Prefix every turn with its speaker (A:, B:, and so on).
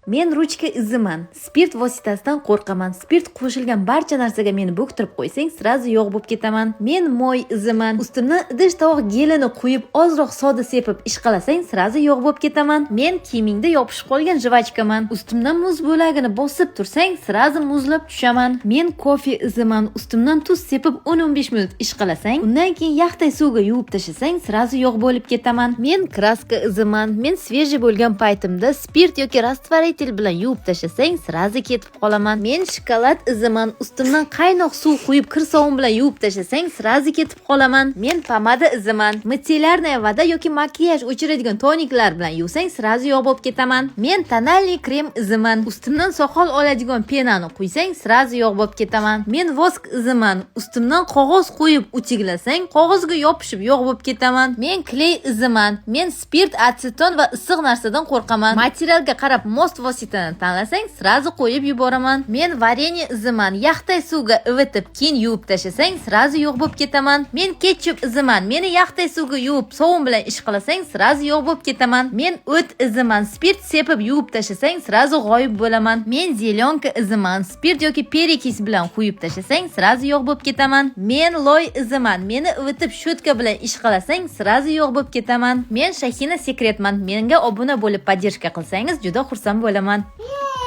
A: Men ruchka iziman. Spirt vositasidan qo'rqaman. Spirt qo'shilgan barcha narsaga meni bo'ktirib qo'ysang, сразу yo'q bo'lib ketaman. Men moy iziman. Ustimdan idish tovoq gelini quyib, ozroq soda sepib ishqalasang, сразу yo'q bo'lib ketaman. Men kiyimingda yopishib qolgan жвачка man. Ustimdan muz bo'lagini bosib tursang, сразу muzlab tushaman. Men kofe iziman. Ustimdan tuz sepib 10-15 minut ishqalasang, undan keyin yaxday suvga yuvib tashlasang, сразу yo'q bo'lib ketaman. Men краска iziman. Men свежий bo'lgan paytimda spirt yoki растворитель bilan yuvib tashlasang, сразу ketib qolaman. Men shokolad iziman. Ustimdan qaynoq suv quyib, kir sovun bilan yuvib tashlasang, сразу ketib qolaman. Men pomada iziman. Мицеллярная вода yoki makiyaj o'chiradigan toniklar bilan yuvsang, сразу yo'q bo'lib ketaman. Men тональный krem iziman. Ustimdan soqol oladigan пена ni quysang, сразу yo'q bo'lib ketaman. Men воск iziman. Ustimdan qog'oz qo'yib utyuglasang, qog'ozga yopishib yo'q bo'lib ketaman. Men клей iziman. Men spirt, atseton va issiq narsadan qo'rqaman. Materialga qarab mos vositani tanlasang, сразу qo'yib yuboraman. Men варенье iziman. Yaxday suvga ivitib, keyin yuvib tashlasang, сразу yo'q bo'lib ketaman. Men ketchup iziman. Meni yaxday suvga yuvib, sovun bilan ishqalasang, сразу yo'q bo'lib ketaman. Men o't iziman. Spirt sepib yuvib tashlasang, сразу g'oyib bo'laman. Men зелёнка iziman. Spirt yoki перекись bilan quyib tashlasang, сразу yo'q bo'lib ketaman. Men loy iziman. Meni ivitib, щётка bilan ishqalasang, сразу yo'q bo'lib ketaman. Men Shahina Sekretman. Menga obuna bo'lib, поддержка qilsangiz, juda xursand bo'laman.